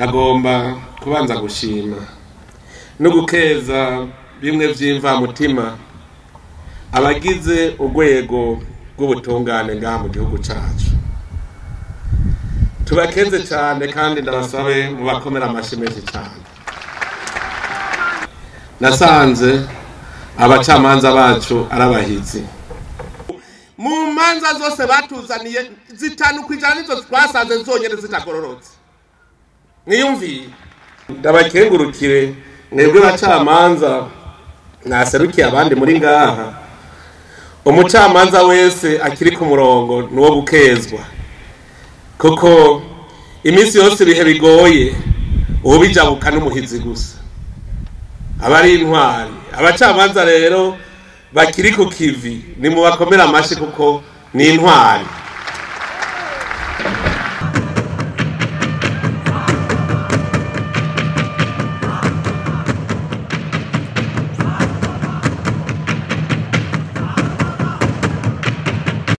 Nagomba kubanza gushima no gukeza bimwe vy'imvamutima abagize urwego rw'ubutungane ngaha mu gihugu cacu. Tubakeze cyane kandi ndabasabe mubakomera amashyi menshi cyane. Nasanze abacamanza bacu ari abahizi. Mu manza zose batuzaniye 5% nizo twasanze zonyene zitagororotse. Mwiyumviye, ndabakengurukire mwebwe bacamanza mwaserukiye abandi muri ngaha. Umucamanza wese akiri ku murongo nuwo gukezwa, kuko iminsi yose ibihe bigoye ubijabuka n'umuhizi gusa aba ari intwari. Abacamanza rero bakiri ku kivi ni mubakomera amashi kuko ni intwari.